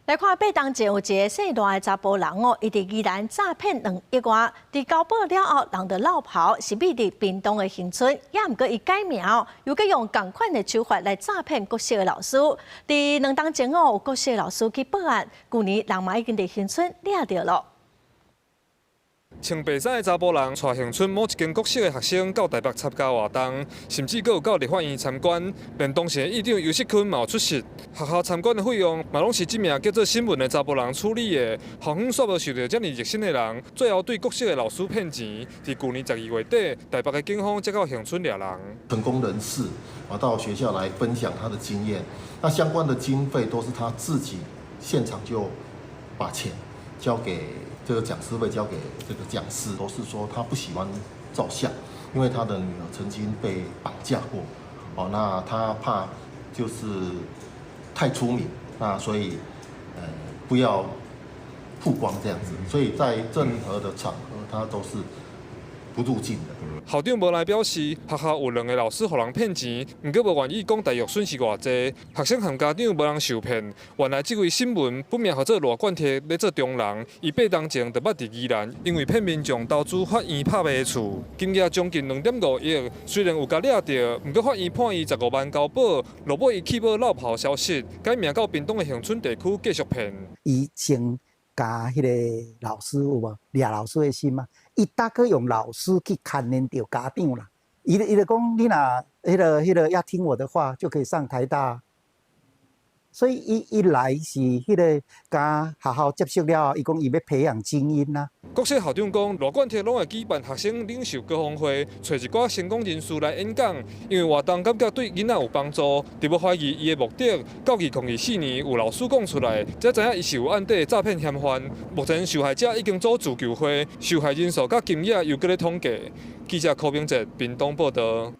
來看八冬前有一个姓賴的查埔人哦，伊佇宜蘭詐騙2億外，佇交保了後，人就落跑，是秘佇屏東的恆春，也毋過伊改名哦，又閣用仝款的手法來詐騙國小的老師。佇2冬前哦，有國小的老師去報案，舊年人嘛已經佇恆春掠著囉。穿白衫的查埔人帶恆春某一間國小的學生到台北參加活動，甚至閣有到立法院參觀，連當時的議長游錫堃嘛有出席。學校參觀的費用嘛攏是這名叫做新聞的查埔人處理的。校方煞無受著遮爾熱心的人，最後對國小的老師騙錢。佇舊年12月底，台北的警方才到恆春掠人。成功人士啊，到學校來分享他的經驗，那相關的經費都是他自己現場就把錢交給這個講師費，交給這個講師，都是說他不喜歡照相，因為他的女兒曾經被綁架過，哦，那他怕就是太出名，那所以不要曝光這樣子，所以在任何的場合他都是不入鏡的。校長無奈表示，學校有兩个老師予人騙錢，毋過無願意講大約損失偌濟。學生和家長無人受騙。原來這位新聞本名號做賴冠鐵，咧做中人，伊8冬前就捌佇宜蘭，因為騙民眾投資法院拍賣的厝，金額將近2.5億，雖然有共掠著，毋過法院判伊15萬交保，落尾伊棄保落跑消失，改名到屏東的恆春地區繼續騙。伊先共彼个老師有無掠老師的心嘛？伊大概用老師去牽連著家長啦。伊就講，你若彼個要聽我的話，就可以上台大。所以伊一來是彼个共學校接觸了後，伊講伊欲培養精英啦。國小校長講，賴冠鐵攏會舉辦學生領袖高峰會，揣一寡成功人士來演講，因為活動感覺對囡仔有幫助，佇無懷疑伊的目的。到2024年有老師講出來，才知影伊是有案底詐騙嫌犯。目前受害者已經組自救會，受害人數佮金額猶閣咧統計。記者柯明哲屏東報導。